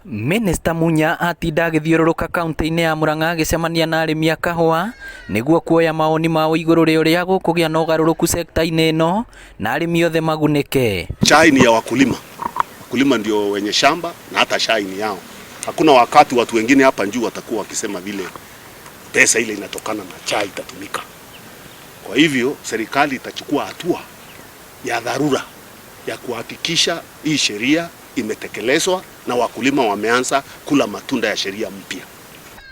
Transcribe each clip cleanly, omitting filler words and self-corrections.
Minista Munya atinda agĩthiũrũrũka kaunti-inĩ ya Murang'a agĩcemania na arĩmi a kahũa nĩguo kuoya mawoni mao igũrũ rĩa ũrĩa gũkũgĩa na ũgarũrũku sekta-inĩ ĩno na arĩmi othe magunĩke. Chai ni ya wakulima, wakulima ndio wenye shamba na hata chai ni yao. Hakuna wakati watu wengine hapa juu watakuwa wakisema vile pesa ile inatokana na chai itatumika. Kwa hivyo serikali itachukua hatua ya dharura ya kuhakikisha hii sheria imetekelezwa na wakulima wameanza kula matunda ya sheria mpya.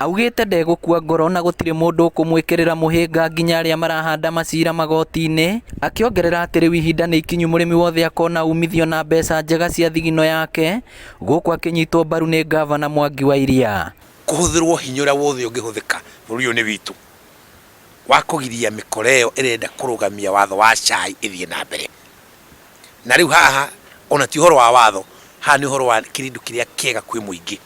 Augĩte ndegũkua ngoro na gũtirĩ mũndũ ũkũmwĩkĩrĩra mũhĩnga nginya arĩa marahanda macira magoti-inĩ, akĩongerera atĩ rĩu ihinda nĩ ikinyu mũrĩmi wothe akona umithio na mbeca njega cia thigino yake, gũkũ akĩnyitwo mbaru nĩ ngavana Mwangi wa Iria. Kũhũthĩrwo hinya ũrĩa wothe ũngĩhũthĩka bũrũri ũyũ nĩ witũ wa kũgiria mĩkora ĩyo ĩrenda kũrũgamia watho wa cai ĩthiĩ na mbere. Na rĩu haha ona ti ũhoro wa watho, haha nĩ ũhoro wa kĩndũ kĩrĩa kĩega kwĩ mũingĩ.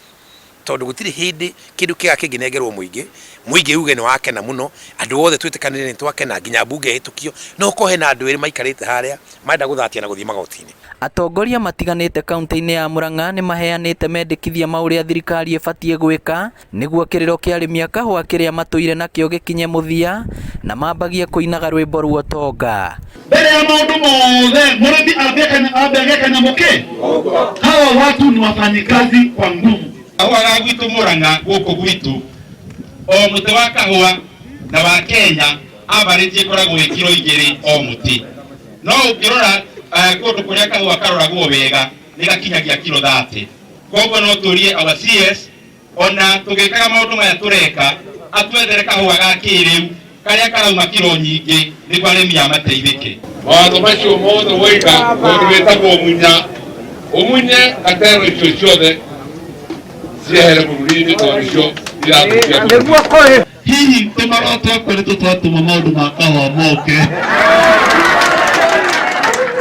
Tondũ gũtirĩ hĩndĩ kĩndũ kĩega kĩngĩnengerwo mũingĩ, mũingĩ uge nĩ wakena mũno, andũ othe twĩtĩkanĩre nĩ twakena, nginya mbunge ĩhĩtũkio, no ũkorwo hena andũ erĩ maikarĩte harĩa marenda gũthatia na gũthiĩ magoti-inĩ. Atongoria matiganĩte kaunti-inĩ ya Murang'a nĩ maheanĩte mendekithia ma ũrĩa thirikari ĩbatiĩ gwĩka nĩguo kĩrĩro kĩa arĩmi a kahũa kĩrĩa matũire nakĩo gĩkinye mũthia na mambagie kũinaga rwĩmbo rwa ũtonga. Mbere ya maũndũ mothe mũrĩmi ambe agĩe kanyamũ kĩ hawa watu ni wafanyikazi kwa nguvu. Kahũa ga gwitũ Murang'a gũkũ gwitũ o mũtĩ wa kahũa na wa Kenya average ĩkoragwo ĩ kiro 2 o mũtĩ, no ũngĩrora kũndũ kũrĩa kahũa karoragwo wega nĩ gakinyagia kiro 30. Koguo no tũrie our CS ona tũgĩkaga maũndũ maya tũreka atwethere kahũa ga kĩrĩu karĩa karauma kiro nyingĩ nĩguo arĩmi aya mateithĩke. Mawatho macio mothe woiga mũndũ wĩtagwo Munya ũmunye gatero icio ciothe ciehere bũrũri-inĩ tondũ nĩcio irathũkia. Hihi tũmaroro twakwa nĩ tũtwatũma maũndũ ma kahũa moke.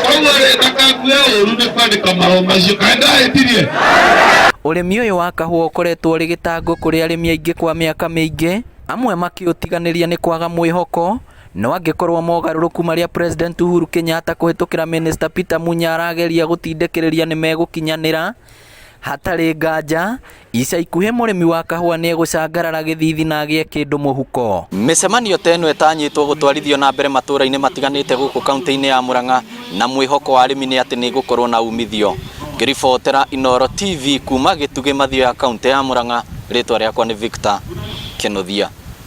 Koguo rĩ ndakakue ũru nĩ kwandĩka marũa macio kana ndahĩtirie. Ũrĩmi ũyũ wa kahũa ũkoretwo ũrĩ gĩtango kũrĩ arĩmi aingĩ kwa mĩaka mĩingĩ, amwe makĩũtiganĩria nĩ kwaga mwĩhoko, no angĩkorwo mogarũrũku marĩa President Uhuru Kenyatta kũhĩtũkĩra Minister Peter Munya arageria gũtindĩkĩrĩria nĩ megũkinyanĩra, hatarĩ nganja ica ikuhĩ mũrĩmi wa kahũa nĩ egũcangarara gĩthithi na agĩe kĩndũ mũhuko. Mĩcemanio ta ĩno ĩtanyĩtwo gũtwarithio na mbere matũũra-inĩ matiganĩte gũkũ kaunti-inĩ ya Murang'a na mwĩhoko wa arĩmi nĩ atĩ nĩ ĩgũkorwo na umithio. Ngĩribotera Inooro TV kuma Gĩtugĩ Mathioya kaunti ya Murang'a, rĩtwa rĩakwa nĩ Victor Kĩnuthia.